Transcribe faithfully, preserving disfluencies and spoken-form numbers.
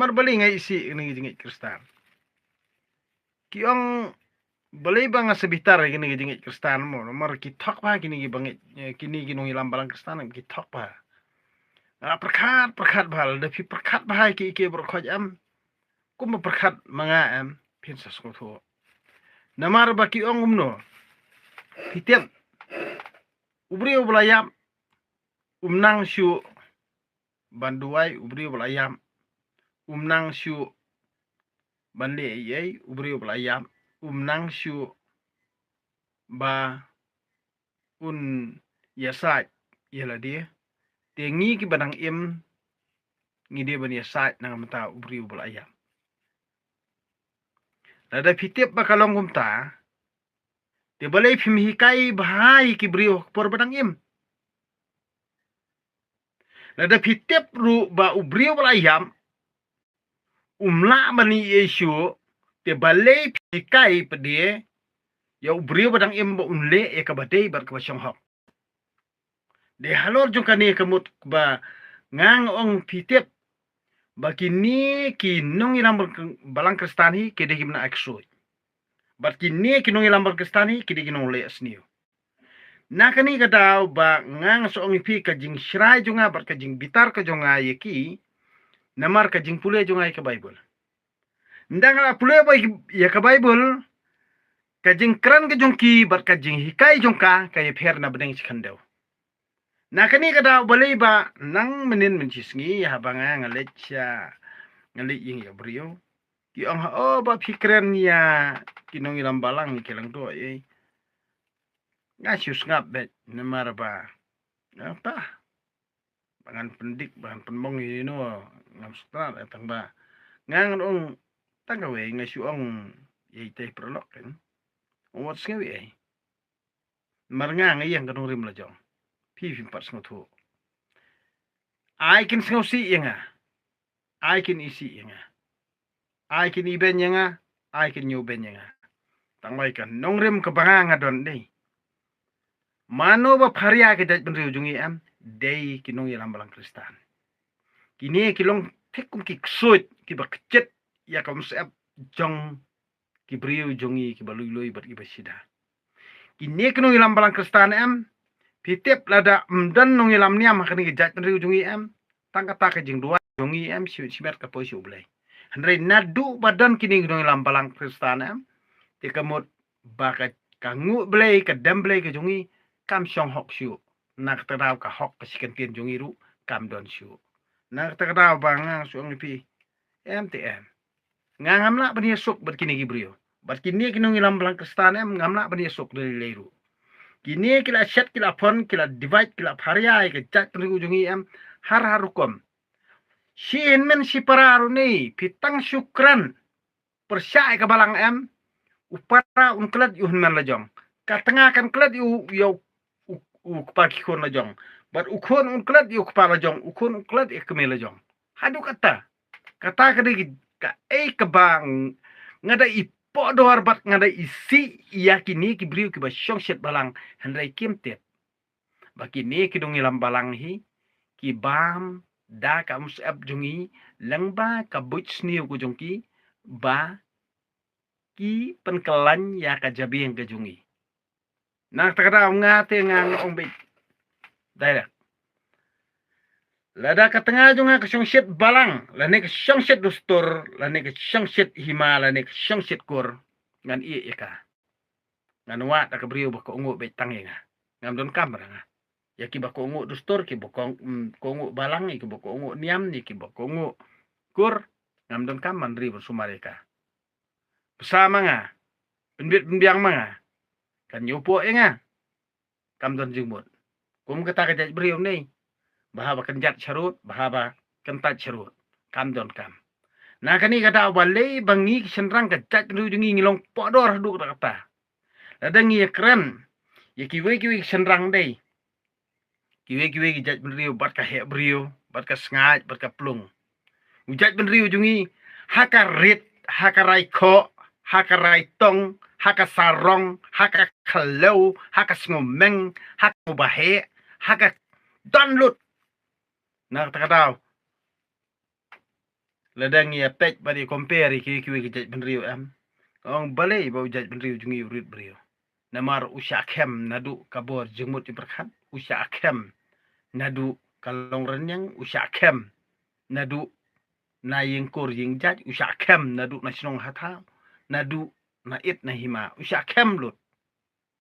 Mar balei nga isih kine ki jingngeit Khristan? Ki ong balei ba nga sa bitar kine ki jingngeit Khristan mo, mar ki thok bha kine ki bangeit, eh, kine ki nongïalam balang Khristan ki thok bha. Nga pyrkhat, pyrkhat bha, lada phi pyrkhat bha ki, ki baroh khoit em. Kumba pyrkhat ma nga em, phin sa sngewthuh. Namar ba ki ong kumno. Phi tip, u briew ba la ïap um nang shuh ban duwai, u briew ba la ïap um nang shuh ban leh ei ei, u briew ba la ïap um nang shuh ba un ïasaid ïa lade. Te ngi kiba dang im ngi dei ban ïasaid na ka bynta u briew ba la ïap. Lada phi tip ba ka long kumta, te balei phim hikai bha ïa ki briew ha ka por ba dang im? Lada phi tip ruh ba u briew ba la ïap um lah ban leh ei ei shuh, te balei phi hikai pat de ïa u briew ba dang im ba un leh ïa kaba dei bad kaba shong hok? Dei halor jong kane ka mut ba nga ong, phi tip ba kine ki nongïalam balang Khristan hi ki dei ki mnang ai ksuid. Bad kine ki nongïalam balang Khristan hi ki dei ki nongleh sniew. Na kane ka daw ba nga nga sa ong ïa phi, ka jingshrai jong nga bad ka jingbitar ka jong nga ïa ki, namar ka jingpule jong nga ïa ka Baibl. Ynda nga la pule ba ïa ka Baibl, ka jingkren ka jong ki bad ka jinghikai jong ka, ka ïapher na bneng shi khyndew. Na kane ka daw balei ba nang mynnin mynshisngi haba nga nga leit sha, nga leit ïing ïa briew, ki ong, ha, oh, ba phi kren ïa ki nongïalam balang ki langdoh ei. Nga shu sngap beit namar ba, nga ta ba ngan pyndik, ba ngan pynmong ïa ino, ngam sngewthuh, eh, tang ba nga ngan ong tang kawei, nga shu ong ïa itei paralok kan. Ong wat sngew ei. Mar nga nga ïeng ka nongrim la jong. Phi phim pat sngewthuh. Ai kin sngewsih ïa nga. Ai kin isih ïa nga. Ai kin ibeiñ ïa nga. Ai kin ñiewbeiñ ïa nga. Tang ba ïa ka nongrim kaba nga nga don dei, mano ba pharia ka jaitbynriew jong ngi em, dei ki nongïalam balang Khristan. Kine ki long thik kum ki ksuid kiba kjit ïa ka umsyep jong ki briew jong ngi kiba lui lui bad kiba shida. Kine ki nongïalam balang Khristan em, phi tip lada ym don nongïalam niam ha kane ka jaitbynriew jong ngi em, tang kata ka jingduwai jong ngi em, shimet shimet ka poi sha U Blei. Hynrei naduh ba don kine ki nongïalam balang Khristan em, te ka mut ba ka, ka nguh Blei, ka dem Blei ka jong ngi kam shong hok shuh. Na kata ka daw ka hok ka shi kyntien jong ngi ruh kam don shuh. Na kata ka daw ba nga shu ong ïa phi, em te em. Nga ngam lah ban ïasuk bad kine ki briew. Bad kine ki nongïalam balang Khristan em, ngam lah ban ïasuk da lei lei ruh. Kine ki la shet, ki la pon, ki la divide, ki la pharia ïa ka jaitbynriew jong ngi em, har har rukom. Shi hynmen shi para ruh ne, phi tang shu kren pyrshah ïa ka balang em, u para un klet ïa u hynmen la jong. Ka tnga kan klet ïa u, ïa u, u, u kpa ki khun la jong. Bad u khun un klet ïa u kpa la jong, u khun un klet ïa ka kmie la jong. Haduh kata. Kata ka dei kaei kaba nga da i pohdor bad nga da isih ïa kine ki briew kiba shong shet balang, hynrei kim tip ba kine ki nongïalam balang hi ki bam da ka umsyep jong ngi, lyngba ka buit sniew ka jong ki, ba ki pynkyllain ïa ka jabieng ka jong ngi. Na kata ka daw nga te nga ong beit direct. Lada ka tnga jong nga ka shong shet balang, lane ka shong shet dustur, lane ka shong shet hima, lane ka shong shet kur, ngan ïeh ïa ka. Ngan wad da ka briew ba kohnguh beit tang ïa nga. Ngam donkam bad nga. Ïa kiba kohnguh dustur, kiba kohnguh balang, ïa kiba kohnguh niam, ïa kiba kohnguh kur, ngam donkam ban ri ban sumar ïa ka. Bsa ma nga, pynbit pynbiang ma nga, kan ñiewpoh ïa nga. Kam don jingmut. Kum kata ka jaitbynriew ne, ba haba kynjat sharud, ba haba kyntait sharud. Kam donkam. Na kane ka daw balei ba ngi ki shynrang ka jaitbynriew jong ngi ngi long pohdor haduh katta katta. Lada ngi ïakren ïa kiwei kiwei ki shynrang dei, kiwei kiwei ki jaitbynriew, bad ka heh briew, bad ka sngaid, bad ka plung. U jaitbynriew jong ngi, ha ka rit, ha ka rai khoh, ha ka rai tong, ha ka sarong, ha ka khlaw, ha ka sngewmeng, ha ka sngewbaheh, ha ka don lut. Na kata ka daw Lada ngi ïa peit bad ïa compare ïa ki, ki, ki jaitbynriew em. Ong balei ba u jaitbynriew jong ngi u rit briew. Namar u shah khem naduh ka bor jingmut jingpyrkhat, u shah khem naduh ka long rynïeng, u shah khem naduh na ïing kur ïing jait, u shah khem naduh na shnong hathaw, naduh na it na hima, u shah khem lut.